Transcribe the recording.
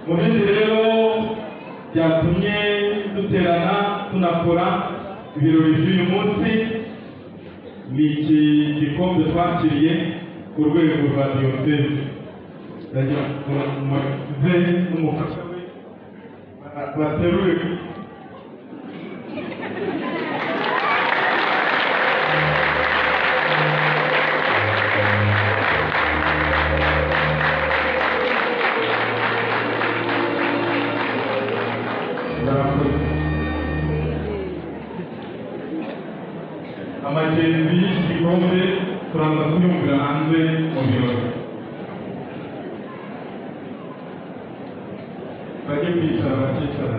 Mu bindi rero byatumye duterana tunakora ibirori by'uyu munsi ni iki gikombe twakiriye ku rwego rwa diyoseze. Ndagira ngo muze n'umufasha we baterure. Barakoze. Amagenzi y'iki gikombe turaza kuyumvira hanze mu birori. Bajye kwicara, bakicara.